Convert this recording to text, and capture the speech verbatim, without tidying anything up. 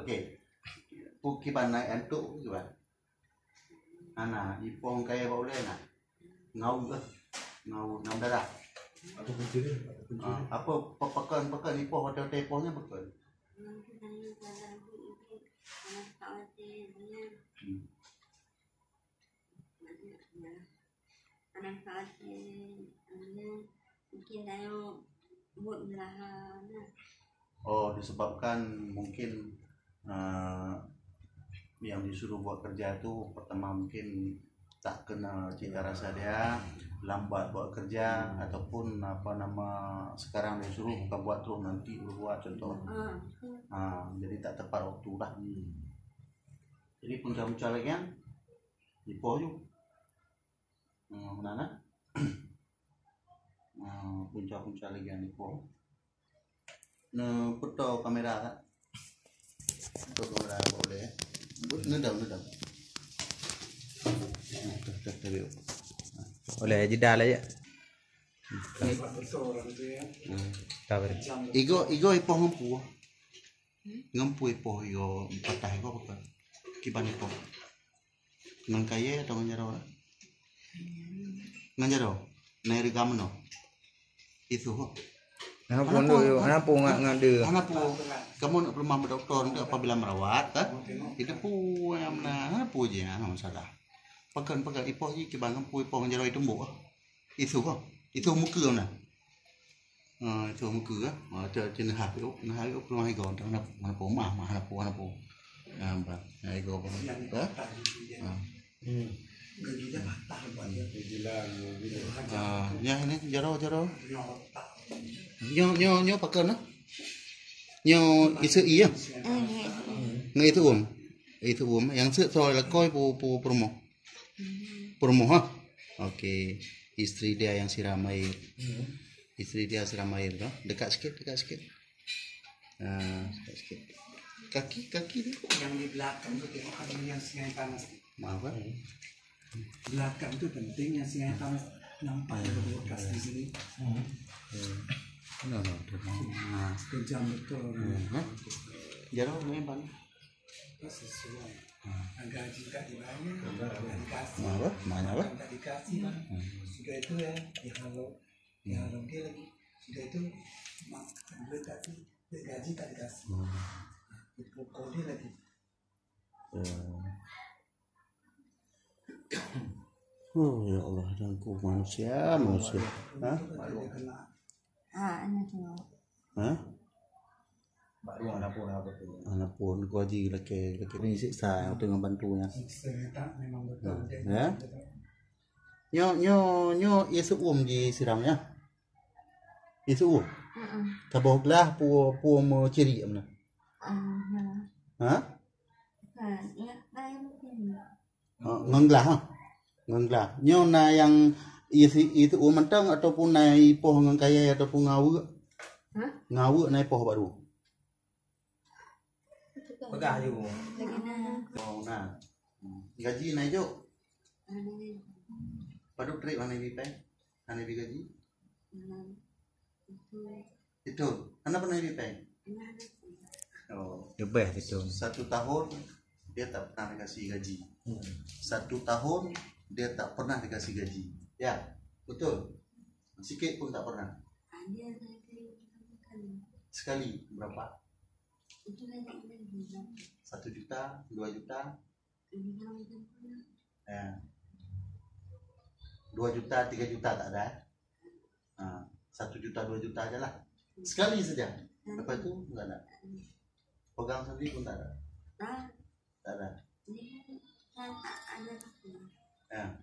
Okey. Pu kiban naik antuk kiban. Hana, ipoh kaya bak ulée na. Ngau ke? Ngau nam darah. Apa kunci dia? Apa kunci dia? Ah, apa pe-, pekan-pekan ipoh, watèe-watèe ipoh nyan pekan? Hmm. Mungkin ayo buat belahan. Oh, disebabkan mungkin, eh, yang disuruh buat kerja tu pertama mungkin tak kena cita rasa dia, lambat buat kerja, ataupun apa nama, sekarang dia suruh bukan buat terus, nanti baru buat, contoh. Ah, betul. Ah, jadi tak tepat waktu lah. Hmm. Jadi punca-punca lagi kan, ipoh ju. Hmm, mana? Ah, punca-punca lagi kan ipoh. Neuputo kamera tak? Puto kamera boleh. Neudam, neudam. Nah, dah, dah, dah, dah. Boleh, jeda lah, ya. Hmm. Sabar. Igo, igo ipoh ngon peue? Ngon peue ipoh igo patah igo apa? Kiban ipoh. Ngon kayèe atau ngon jaroe? Ngon jaroe. Na irigam meunoe. Itu ho. Hana peue, hana peue ngon, ngon dia. Hana peue. Kamoe neuk peuleumah bak dokto nanti apabila merawat, kan? Itu peue nyang meunan, hana peue jih, hana masalah. Pakon, pakon ipoh jih kiban ngon peue, ipoh ngon jaroe itu embok. Itu ho. Itu mukeue na. Ah, itu mukeue, ah. Ah, tu, tu neuhah, neuhah peuleumah igo, hana peue, hana peue, mah, mah, hana peue, hana peue. Ah, bah, hana igo, bah. Ha? Ah. Hmm. Ah, nyan ini jaroe, jaroe. Nyoe, nyoe, nyoe pakon, ah? Nyoe iseuk ie, ya? Ngon iseuk uem. Iseuk uem. Nyang seuk soe lakoe pu-, pu-, peurumoh. Peurumoh, ha? Okey. Istri dia yang siram air. Istri dia siram air tu. Dekat sikit, dekat sikit. Ah, dekat sikit. Kaki, kaki dia. Yang di belakang tu tengok ada yang sungai panas tu. Maaf, kan? Belakang tu penting, yang sungai panas nampak ada bekas di sini. Hmm. No, no, no. Ah. Kejam betul orang. Hmm, ha? Jaroe memang. Sesuai. Hmm. Gaji tak dibayar, tak dikasih. Apa? Mana apa? Tak dikasih, kan? Hmm. Sudah itu ya, dihalau. Hmm. Dihalau dia lagi. Sudah itu, mak, duit tak di-, duit gaji tak dikasih. Hmm. Dipukul dia lagi. Hmm. Oh, ya Allah, dan ku manusia, manusia. Ha? Itu dia kena. Ah, ini tu. Ha? Bak ruang dapur apa tu? Hana pun, ku haji laki, laki ni siksa, yang tengah bantu nya. Siksa tak memang betul. Ha? Ya? Nyo, nyo, nyo, iseuk uem jisiram ya? Iseuk uem? Heeh. Saboh glah pu, pu meuciri mana? Ah, ha. Ha? Ha, ya, lain mungkin. Ha, ngon glah, ha? Ngon glah. Nyoe na nyang isi, iseuk uem mantong ataupun na ipoh ngon kayèe ataupun ngon aweuek? Ha? Ngon aweuek na ipoh baru. Peugah ju. Lagi na. Oh, na. Hmm. Gaji na jok? Ada. Padub trép hana ibi péng? Hana ibi gaji? Hmm. Itu. Itu. Hana pernah ibi péng? Pernah. Oh. Leubeh itu. Satu tahun dia tak pernah dikasih gaji. Hmm. Satu tahun dia tak pernah dikasih gaji. Ya, betul. Sikit pun tak pernah. Ada, ada, ada. Sekali berapa? Itu banyak lagi. Satu juta, dua juta. Ini kan bukan pernah. Ya. Dua juta, tiga juta tak ada, eh? Ha, satu juta, dua juta aja lah. Sekali saja. Lepas tu enggak ada. Pegang sendiri pun tak ada. Ah. Tak ada. Ini kan tak ada. Ya.